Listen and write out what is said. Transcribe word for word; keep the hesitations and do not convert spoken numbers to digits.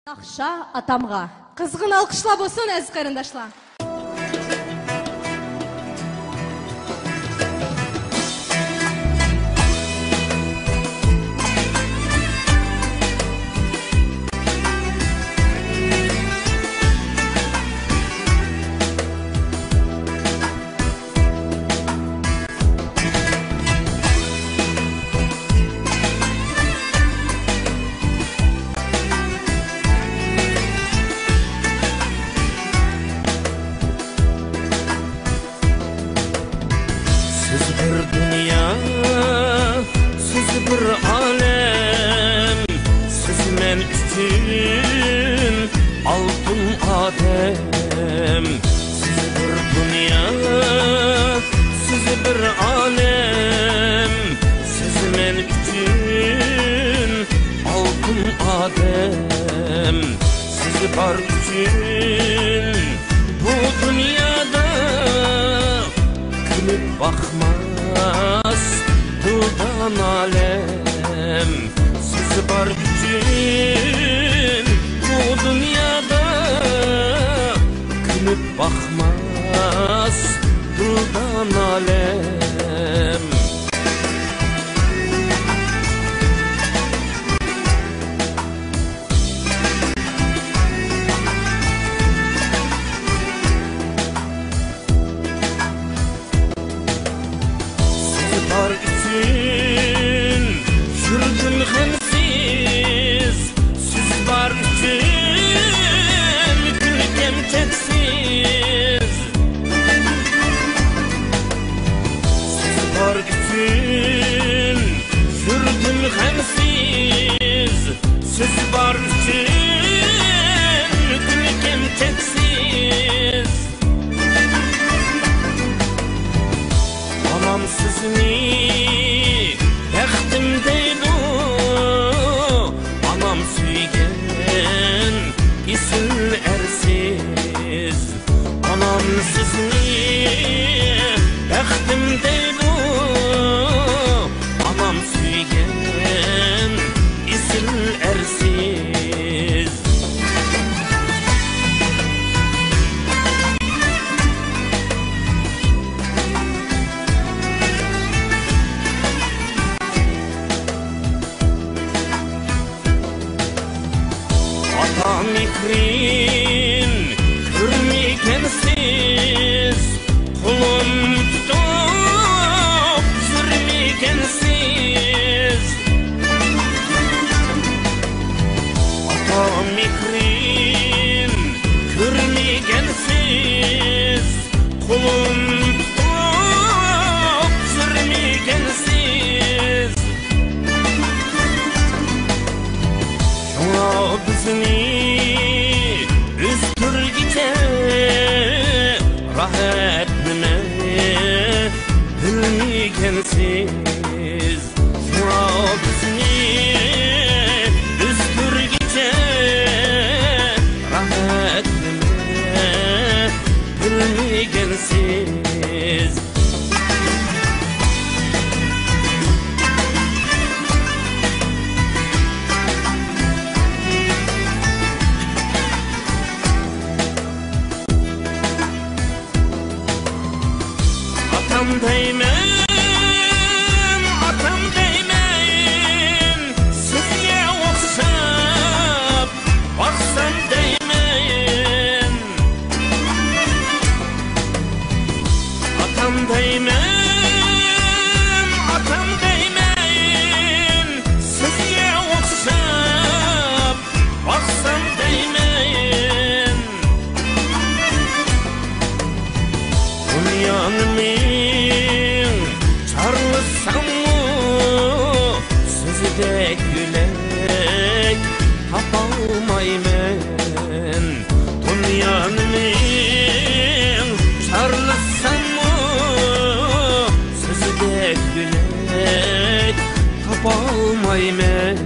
ناخشا ئاتامغا. قىزغىن ئالقىشلار بولسۇن، ئەزىز قېرىنداشلار. سىز بىر دۇنيا، سىز بىر ئالەم، سىز مەن ئۈچۈن ئالتۇن ئادەم. سىز بىر دۇنيا، سىز بىر ئالەم، سىز مەن ئۈچۈن ئالتۇن ئادەم. سىز بار ئۈچۈن بۇ دۇنيادا كۈلۈپ باقماس دۇردان ئالەم. سىز بار ئۈچۈن بۇ دۇنيادا كۈلۈپ باقماس دۇردان ئالەم. سىز بار ئۈچۈن يۈردۈم غەمسىز، سىز بار ئۈچۈن كۈلكەم چەكسىز. سىز بار ئۈچۈن يۈردۈم غەمسىز، سىز بار ئۈچۈن كۈلكەم چەكسىز. ئانام سىزنى بەختىم دەيدۇ، ئانام سۆيگەن ئېسىل ئەرسىز. ئانام سىزنى بەختىم دەيدۇ، ئانام سۆيگەن ئېسىل ئەرسىز. ئاتا مېھرىن كۆرمىگەنسىز، قولۇم تۇتۇپ يۈرمىگەنسىز. ئاتا مېھرىن كۆرمىگەنسىز، قولۇم تۇتۇپ يۈرمىگەنسىز. شۇڭا بىزنى ئۆستۈرگۈچە راھەت نېمە بىلمىگەنسىز. شۇڭا بىزنى ئۆستۈرگۈچە راھەت نېمە بىلمىگەنسىز. ئاتام دەيمەن، ئاتام دەيمەن، سىزگە ئوخشاپ باقسام دەيمەن. ئاتام دەيمەن، ئاتام دەيمەن، سىزگە ئوخشاپ باقسام دەيمەن. دۇنيانى مىڭ چارلىساممۇ، سىزدەك يۆلەك تاپالمايمەن. دۇنيانى مىڭ چارلىساممۇ، سىزدەك يۆلەك تاپالمايمەن.